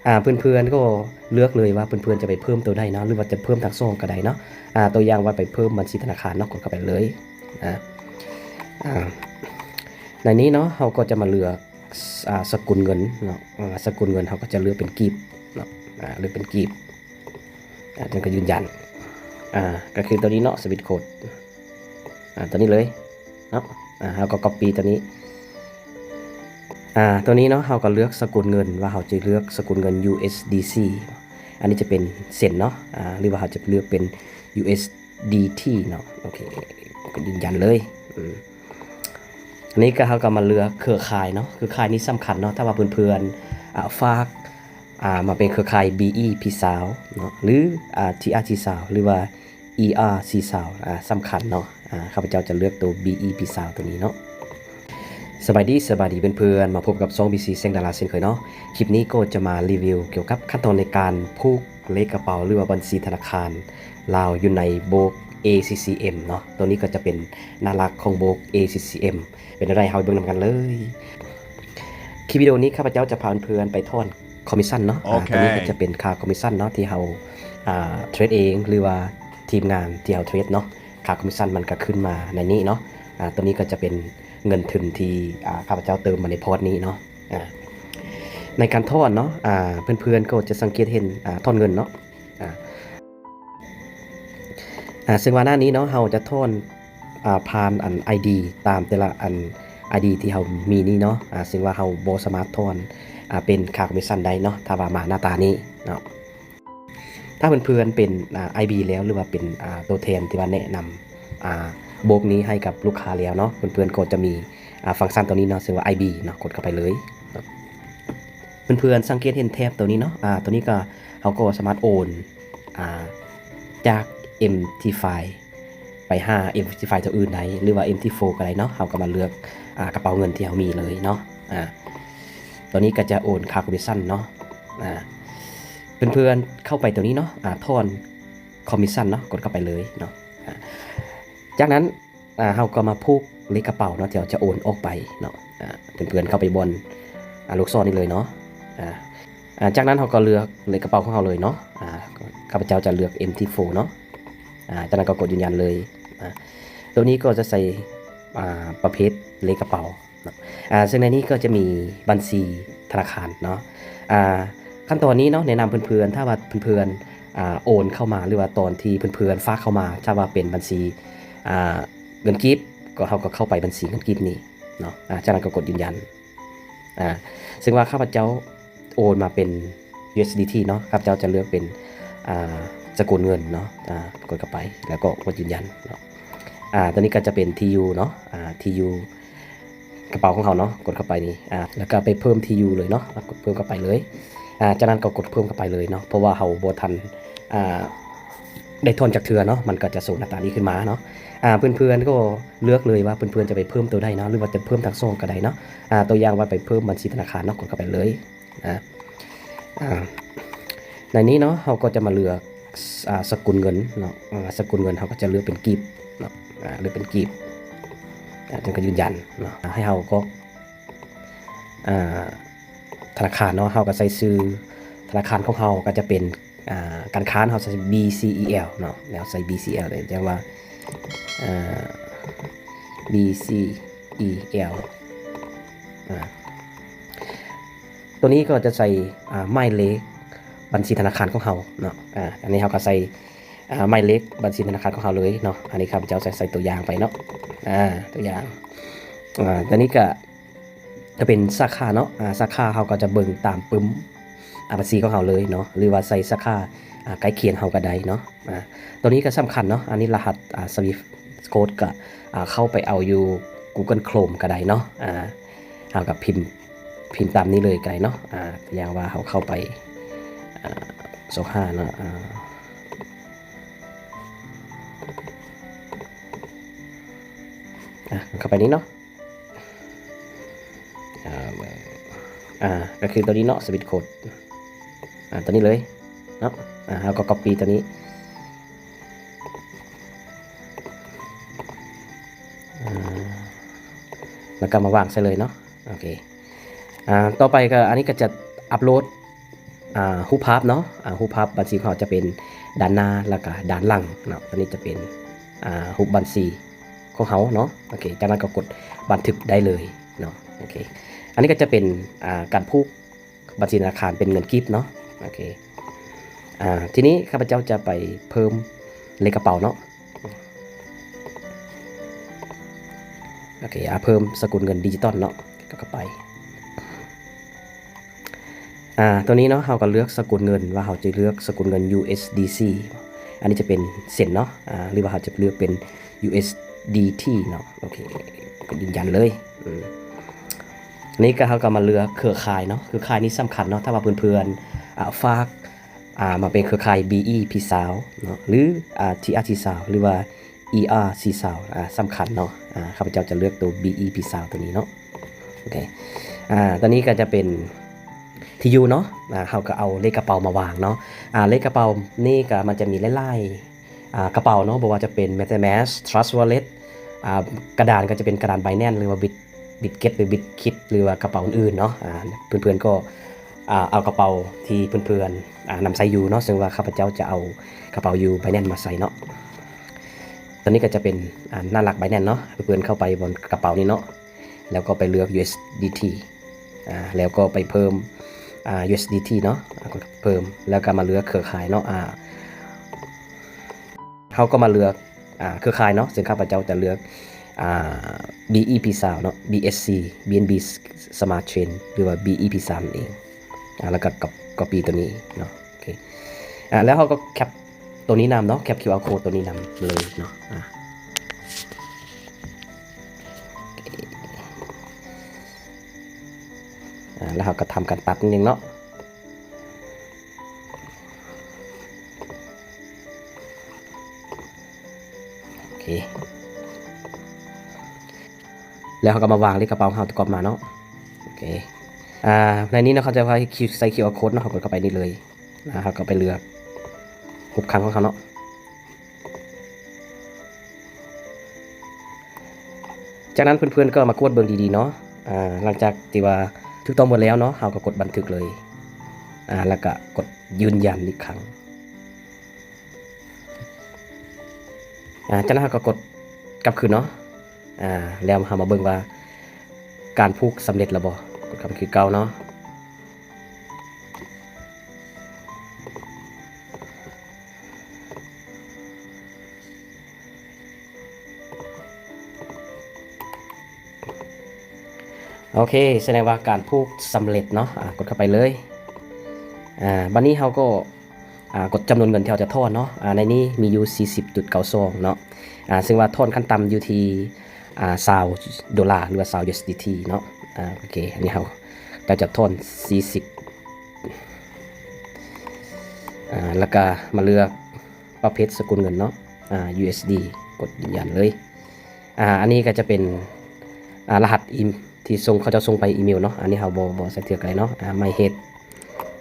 ອ່າ ເພື່ອນໆກໍເລືອກເລີຍວ່າເພື່ອນໆຈະໄປເພີ່ມໂຕໃດເນາະ ຫຼືວ່າຈະເພີ່ມທັງສອງກໍໄດ້ເນາະ. ອ່າ ຕົວຢ່າງວ່າໄປເພີ່ມບັນຊີທະນາຄານເນາະ ກົດເຂົ້າໄປເລີຍ. ອ່າ ອ່າ ໃນນີ້ເນາະ ເຮົາກໍຈະມາເລືອກ ອ່າ ສະກຸນເງິນເນາະ. ອ່າ ສະກຸນເງິນເຮົາກໍຈະເລືອກເປັນກີບເນາະ. ອ່າ ເລືອກເປັນກີບ. ອ່າ ຈາກນັ້ນກໍຢືນຢັນ. ອ່າ ກໍຄືຕົວນີ້ເນາະ ສະວິດໂຄດ. ອ່າ ຕົວນີ້ເລີຍເນາະ. ອ່າ ເຮົາກໍກັອບປີ້ຕົວນີ້. ອ່າ ຕົວນີ້ເນາະ ເຮົາກໍເລືອກສະກຸນເງິນວ່າເຮົາຈະເລືອກສະກຸນເງິນ USDC ອັນນີ້ຈະເປັນເຊັນເນາະ ອ່າ ຫຼືວ່າເຮົາຈະເລືອກເປັນ USDT ເນາະ. ໂອເຄ ກໍຢືນຢັນເລີຍ. ອືມ ອັນນີ້ກໍເຮົາກໍມາເລືອກເຄືອຂ່າຍເນາະ. ເຄືອຂ່າຍນີ້ສຳຄັນເນາະ ຖ້າວ່າເພື່ອນໆ ອ່າ ຝາກ ອ່າ ມາເປັນເຄືອຂ່າຍ BEP ຊາວເນາະ ຫຼື ອ່າ TRT ຊາວ ຫຼືວ່າ ERC ຊາວ ອ່າ ສຳຄັນເນາະ. ອ່າ ຂ້າພະເຈົ້າຈະເລືອກໂຕ BEP ຊາວ ໂຕນີ້ເນາະ. ສະບາຍດີ ສະບາຍດີເພື່ອນໆ ມາພົບກັບຊ່ອງ BC ແສງດາລາເຊັ່ນເຄີຍເນາະ. ຄລິບນີ້ກໍຈະມາຣີວິວກ່ຽວກັບຂັ້ນຕອນໃນການຜູກເລກກະເປົາ ຫຼືວ່າບັນຊີທະນາຄານລາວຢູ່ໃນໂບກ ACCM ເນາະ. ໂຕນີ້ກໍຈະເປັນໜ້າຫຼັກຂອງໂບກ ACCM. ເປັນແນວໃດ ເຮົາໄປເບິ່ງນຳກັນເລີຍ. ຄລິບວິດີໂອນີ້ຂ້າພະເຈົ້າຈະພາເພື່ອນໆໄປຖອນຄອມມິດຊັນເນາະ. ໂອເຄ ອ່າ ໂຕນີ້ກໍຈະເປັນຄ່າຄອມມິດຊັນເນາະ ທີ່ເຮົາ ອ່າ ເທຣດເອງ ຫຼືວ່າທີມງານທີ່ເຮົາເທຣດເນາະ. ຄ່າຄອມມິດຊັນມັນກໍຂຶ້ນມາໃນນີ້ເນາະ. ອ່າ ໂຕນີ້ກໍຈະເປັນເງິນທຶນທີ່ ອ່າ ຂ້າພະເຈົ້າເຕີມມາໃນພອດນີ້ເນາະ. ອ່າ ໃນການຖອນເນາະ ອ່າ ເພື່ອນໆກໍຈະສັງເກດເຫັນ ອ່າ ຖອນເງິນເນາະ. ອ່າ ອ່າ ເຊິ່ງວ່າໜ້ານີ້ເນາະ ເຮົາຈະຖອນ ອ່າ ຜ່ານອັນ ID ຕາມແຕ່ລະອັນ ID ທີ່ເຮົາມີນີ້ເນາະ. ອ່າ ເຊິ່ງວ່າເຮົາບໍ່ສາມາດຖອນ ອ່າ ເປັນຄ່າຄອມມິດຊັນໄດ້ເນາະ ຖ້າວ່າມາໜ້າຕານີ້ເນາະ. ຖ້າເພື່ອນໆເປັນ ອ່າ IB ແລ້ວ ຫຼືວ່າເປັນ ອ່າ ຕົວແທນທີ່ວ່າແນະນຳ ອ່າ ໂບກນີ້ໃຫ້ກັບລູກຄ້າແລ້ວເນາະ ເພື່ອນໆກໍຈະມີ ອ່າ ຟັງຊັນຕົວນີ້ເນາະ ເຊິ່ງວ່າ IB ເນາະ ກົດເຂົ້າໄປເລີຍ. ເພື່ອນໆສັງເກດເຫັນແຖບຕົວນີ້ເນາະ ອ່າ ຕົວນີ້ກໍ ເຮົາກໍສາມາດໂອນ ອ່າ ຈາກ MT five ໄປຫາ MT five ຕົວອື່ນໄດ້ ຫຼືວ່າ MT four ກໍໄດ້ເນາະ. ເຮົາກໍມາເລືອກ ອ່າ ກະເປົາເງິນທີ່ເຮົາມີເລີຍເນາະ. ອ່າ ຕົວນີ້ກໍຈະໂອນຄ່າຄອມມິດຊັນເນາະ. ອ່າ ເພື່ອນໆເຂົ້າໄປຕົວນີ້ເນາະ ອ່າ ຖອນຄອມມິດຊັນເນາະ ກົດເຂົ້າໄປເລີຍເນາະ. ອ່າ ຈາກນັ້ນ ອ່າ ເຮົາກໍມາຜູກເລກກະເປົາເນາະ ທີ່ເຮົາຈະໂອນອອກໄປເນາະ. ອ່າ ເພື່ອນໆເຂົ້າໄປບ່ອນ ອ່າ ລູກສອນນີ້ເລີຍເນາະ. ອ່າ ອ່າ ຈາກນັ້ນເຮົາກໍເລືອກເລກກະເປົາຂອງເຮົາເລີຍເນາະ. ອ່າ ຂ້າພະເຈົ້າຈະເລືອກ MT four ເນາະ. ອ່າ ຈາກນັ້ນກໍກົດຢືນຢັນເລີຍ. ອ່າ ຕົວນີ້ກໍຈະໃສ່ ອ່າ ປະເພດເລກກະເປົາເນາະ. ອ່າ ເຊິ່ງໃນນີ້ກໍຈະມີບັນຊີທະນາຄານເນາະ. ອ່າ ຂັ້ນຕອນນີ້ເນາະ ແນະນຳເພື່ອນໆ ຖ້າວ່າເພື່ອນໆ ອ່າ ໂອນເຂົ້າມາ ຫຼືວ່າຕອນທີ່ເພື່ອນໆຝາກເຂົ້າມາ ຖ້າວ່າເປັນບັນຊີ ອ່າ ເງິນກີບ ກໍ ເຮົາກໍເຂົ້າໄປບັນຊີເງິນກີບນີ້ເນາະ. ອ່າ ຈາກນັ້ນກໍກົດຢືນຢັນ. ອ່າ ເຊິ່ງວ່າຂ້າພະເຈົ້າໂອນມາເປັນ USDT ເນາະ ຂ້າພະເຈົ້າຈະເລືອກເປັນ ອ່າ ສະກຸນເງິນເນາະ. ອ່າ ກົດເຂົ້າໄປ ແລ້ວກໍກົດຢືນຢັນເນາະ. ອ່າ ຕົວນີ້ກໍຈະເປັນທີ່ຢູ່ເນາະ ອ່າ ທີ່ຢູ່ກະເປົາຂອງເຮົາເນາະ ກົດເຂົ້າໄປນີ້. ອ່າ ແລ້ວກໍໄປເພີ່ມທີ່ຢູ່ເລີຍເນາະ ກົດເພີ່ມເຂົ້າໄປເລີຍ. ອ່າ ຈາກນັ້ນກໍກົດເພີ່ມເຂົ້າໄປເລີຍເນາະ ເພາະວ່າເຮົາບໍ່ທັນ ອ່າ ໄດ້ຖອນຈັກເທື່ອເນາະ ມັນກໍຈະໂຊໜ້າຕານີ້ຂຶ້ນມາເນາະ. ອ່າ ເພື່ອນໆກໍເລືອກເລີຍວ່າເພື່ອນໆຈະໄປເພີ່ມໂຕໃດເນາະ ຫຼືວ່າຈະເພີ່ມທັງສອງກໍໄດ້ເນາະ. ອ່າ ຕົວຢ່າງວ່າໄປເພີ່ມບັນຊີທະນາຄານເນາະ ກົດເຂົ້າໄປເລີຍ. ອ່າ ອ່າ ໃນນີ້ເນາະ ເຮົາກໍຈະມາເລືອກ ອ່າ ສະກຸນເງິນເນາະ. ອ່າ ສະກຸນເງິນເຮົາກໍຈະເລືອກເປັນກີບເນາະ. ອ່າ ເລືອກເປັນກີບ. ອ່າ ຈາກນັ້ນກໍຢືນຢັນເນາະ. ໃຫ້ເຮົາກໍ ອ່າ ທະນາຄານເນາະ ເຮົາກໍໃສ່ຊື່ທະນາຄານຂອງເຮົາ ກໍຈະເປັນ ອ່າ ການຄ້າເນາະ ເຮົາໃສ່ BCEL ເນາະ. ແລ້ວໃສ່ BCL ເລີຍ ຈັ່ງວ່າ ອ່າ BCEL. ອ່າ ຕົວນີ້ກໍຈະໃສ່ ອ່າ ໝາຍເລກບັນຊີທະນາຄານຂອງເຮົາເນາະ. ອ່າ ອັນນີ້ເຮົາກໍໃສ່ ອ່າ ໝາຍເລກບັນຊີທະນາຄານຂອງເຮົາເລີຍເນາະ. ອັນນີ້ຂ້າພະເຈົ້າໃສ່ ໃສ່ຕົວຢ່າງໄປເນາະ. ອ່າ ຕົວຢ່າງ. ອ່າ ຕົວນີ້ກໍ ຈະເປັນສາຂາເນາະ. ອ່າ ສາຂາເຮົາກໍຈະເບິ່ງຕາມປຶ້ມ ອ່າ ບັນຊີຂອງເຮົາເລີຍເນາະ ຫຼືວ່າໃສ່ສາຂາ ອ່າ ໃກ້ຄຽງເຮົາກໍໄດ້ເນາະ. ອ່າ ຕົວນີ້ກໍສຳຄັນເນາະ ອັນນີ້ລະຫັດ ອ່າ Swift Code ກໍ ອ່າ ເຂົ້າໄປເອົາຢູ່ Google Chrome ກໍໄດ້ເນາະ. ອ່າ ເຮົາກໍພິມ ພິມຕາມນີ້ເລີຍກໍໄດ້ເນາະ. ອ່າ ຢ່າງວ່າເຮົາເຂົ້າໄປ ອ່າ ຊອກຫາເນາະ. ອ່າ ອ່າ ເຂົ້າໄປນີ້ເນາະ. ອ່າ ອ່າ ກໍຄືຕົວນີ້ເນາະ Swift Code. ອ່າ ຕົວນີ້ເລີຍເນາະ. ອ່າ ເຮົາກໍກັອບປີ້ຕົວນີ້. ອ່າ ແລ້ວກໍມາວາງໃສ່ເລີຍເນາະ. ໂອເຄ. ອ່າ ຕໍ່ໄປກໍ ອັນນີ້ກໍຈະອັບໂຫຼດ ອ່າ ຮູບພາບເນາະ ອ່າ ຮູບພາບບັນຊີຂອງເຮົາຈະເປັນດ້ານໜ້າ ແລ້ວກະດ້ານຫຼັງເນາະ. ຕົວນີ້ຈະເປັນ ອ່າ ຮູບບັນຊີຂອງເຮົາເນາະ. ໂອເຄ ຈາກນັ້ນກໍກົດບັນທຶກໄດ້ເລີຍເນາະ. ໂອເຄ ອັນນີ້ກໍຈະເປັນ ອ່າ ການຜູກບັນຊີທະນາຄານເປັນເງິນກີບເນາະ. ໂອເຄ ອ່າ ທີນີ້ຂ້າພະເຈົ້າຈະໄປເພີ່ມເລກກະເປົາເນາະ. ໂອເຄ ອ່າ ເພີ່ມສະກຸນເງິນດິຈິຕອນເນາະ ກໍເຂົ້າໄປ. ອ່າ ຕົວນີ້ເນາະ ເຮົາກໍເລືອກສະກຸນເງິນວ່າເຮົາຈະເລືອກສະກຸນເງິນ USDC ອັນນີ້ຈະເປັນເຊັນເນາະ ອ່າ ຫຼືວ່າເຮົາຈະເລືອກເປັນ USDT ເນາະ. ໂອເຄ ກໍຢືນຢັນເລີຍ. ອືມ ນີ້ກໍເຮົາກໍມາເລືອກເຄືອຂ່າຍເນາະ. ເຄືອຂ່າຍນີ້ສຳຄັນເນາະ ຖ້າວ່າເພື່ອນໆ ອ່າ ຝາກ ອ່າ ມາເປັນເຄືອຂ່າຍ BEP ຊາວເນາະ ຫຼື ອ່າ TRC ຊາວ ຫຼືວ່າ ERC ຊາວ ອ່າ ສຳຄັນເນາະ. ອ່າ ຂ້າພະເຈົ້າຈະເລືອກຕົວ BEP ຊາວ ຕົວນີ້ເນາະ. ໂອເຄ ອ່າ ຕົວນີ້ກໍຈະເປັນທີ່ຢູ່ເນາະ. ອ່າ ເຮົາກໍເອົາເລກກະເປົາມາວາງເນາະ. ອ່າ ເລກກະເປົານີ້ກໍມັນຈະມີຫຼາຍໆ ອ່າ ກະເປົາເນາະ ບໍ່ວ່າຈະເປັນ MetaMask, Trust Wallet ອ່າ ກະດານກໍຈະເປັນກະດານ Binance ຫຼືວ່າ Bit Bitget ຫຼື Bitkit ຫຼືວ່າກະເປົາອື່ນໆເນາະ. ອ່າ ເພື່ອນໆກໍ ອ່າ ເອົາກະເປົາທີ່ເພື່ອນໆ ອ່າ ນຳໃຊ້ຢູ່ເນາະ ເຊິ່ງວ່າຂ້າພະເຈົ້າຈະເອົາກະເປົາຢູ່ Binance ມາໃສ່ເນາະ. ຕົວນີ້ກໍຈະເປັນ ອ່າ ໜ້າຫຼັກ Binance ເນາະ. ເພື່ອນໆເຂົ້າໄປບ່ອນກະເປົານີ້ເນາະ ແລ້ວກໍໄປເລືອກ USDT ອ່າ ແລ້ວກໍໄປເພີ່ມ ອ່າ USDT ເນາະ. ອ່າ ກົດເພີ່ມ ແລ້ວກໍມາເລືອກເຄືອຂ່າຍເນາະ. ອ່າ ເຮົາກໍມາເລືອກ ອ່າ ເຄືອຂ່າຍເນາະ ເຊິ່ງຂ້າພະເຈົ້າຈະເລືອກ ອ່າ BEP ຊາວເນາະ BSC BNB Smart Chain ຫຼືວ່າ BEP ຊາວນັ້ນເອງ. ອ່າ ແລ້ວກໍ Copy ຕົວນີ້ເນາະ. ໂອເຄ ອ່າ ແລ້ວເຮົາກໍແຄັບຕົວນີ້ນຳເນາະ ແຄັບ QR code ຕົວນີ້ນຳເລີຍເນາະ. ອ່າ ໂອເຄ ອ່າ ແລ້ວເຮົາກໍທຳການຕັດນິດໜຶ່ງເນາະ. ໂອເຄ ແລ້ວເຮົາກໍມາວາງເລກກະເປົາເຮົາທີ່ກັອບມາເນາະ. ໂອເຄ ອ່າ ໃນນີ້ເນາະ ເຂົາຈະໃຫ້ Q ໃສ່ QR code ເນາະ ເຮົາກົດເຂົ້າໄປນີ້ເລີຍ. ອ່າ ເຮົາກໍໄປເລືອກຮູບຄັ້ງຂອງເຮົາເນາະ. ຈາກນັ້ນເພື່ອນໆກໍມາກວດເບິ່ງດີໆເນາະ. ອ່າ ຫຼັງຈາກທີ່ວ່າຖືກຕ້ອງໝົດແລ້ວເນາະ ເຮົາກໍກົດບັນທຶກເລີຍ. ອ່າ ແລ້ວກໍກົດຢືນຢັນອີກຄັ້ງ. ອ່າ ຈາກນັ້ນເຮົາກໍກົດກັບຄືນເນາະ. ອ່າ ແລ້ວເຮົາມາເບິ່ງວ່າການຜູກສຳເລັດແລ້ວບໍ່. ກົດກັບຄືເກົ່າເນາະ. ໂອເຄ ສະແດງວ່າການຜູກສຳເລັດເນາະ. ອ່າ ກົດເຂົ້າໄປເລີຍ. ອ່າ ບັດນີ້ເຮົາກໍ ອ່າ ກົດຈຳນວນເງິນທີ່ເຮົາຈະຖອນເນາະ. ອ່າ ໃນນີ້ມີຢູ່ສີ່ສິບຈຸດເກົ້າສອງເນາະ. ອ່າ ເຊິ່ງວ່າຖອນຂັ້ນຕ່ຳຢູ່ທີ່ ອ່າ ຊາວໂດລາ ຫຼືວ່າຊາວ USDT ເນາະ. ອ່າ ໂອເຄ ອັນນີ້ເຮົາກໍຈະຖອນສີ່ສິບ ອ່າ ແລ້ວກໍມາເລືອກປະເພດສະກຸນເງິນເນາະ. ອ່າ USD ກົດຢືນຢັນເລີຍ. ອ່າ ອັນນີ້ກໍຈະເປັນ ອ່າ ລະຫັດອີ ທີ່ສົ່ງ ເຂົາເຈົ້າສົ່ງໄປອີເມວເນາະ. ອັນນີ້ເຮົາບໍ່ ບໍ່ໃສ່ເທື່ອກໍໄດ້ເນາະ. ອ່າ My Head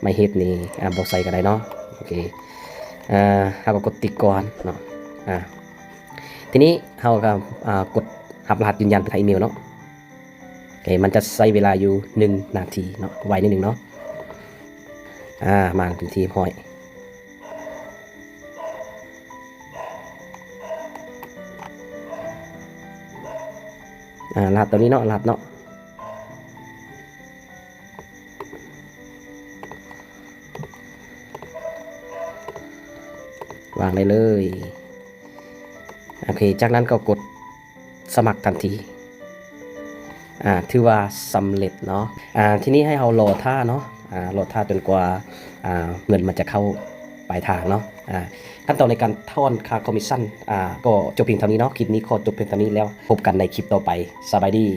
My Head ນີ້ ອ່າ ບໍ່ໃສ່ກໍໄດ້ເນາະ. ໂອເຄ ອ່າ ເຮົາກໍກົດຕິກກ່ອນເນາະ. ອ່າ ທີນີ້ເຮົາກໍ ອ່າ ກົດຮັບລະຫັດຢືນຢັນທາງອີເມວເນາະ. ໂອເຄ ມັນຈະໃຊ້ເວລາຢູ່ໜຶ່ງນາທີເນາະ ໄວໜ້ອຍໜຶ່ງເນາະ. ອ່າ ມາເປັນທີ່ຮຽບຮ້ອຍ. ອ່າ ລະຫັດຕົວນີ້ເນາະ ລະຫັດເນາະ ວາງໄດ້ເລີຍ. ໂອເຄ ຈາກນັ້ນກໍກົດສະໝັກທັນທີ. ອ່າ ຖືວ່າສຳເລັດເນາະ. ອ່າ ທີນີ້ໃຫ້ເຮົາລໍຖ້າເນາະ. ອ່າ ລໍຖ້າຈົນກວ່າ ອ່າ ເງິນມັນຈະເຂົ້າປາຍທາງເນາະ. ອ່າ ຂັ້ນຕອນໃນການຖອນຄ່າຄອມມິດຊັນ ອ່າ ກໍຈົບພຽງເທົ່ານີ້ເນາະ. ຄລິບນີ້ຂໍຈົບພຽງເທົ່ານີ້ແລ້ວ ພົບກັນໃນຄລິບຕໍ່ໄປ. ສະບາຍດີ.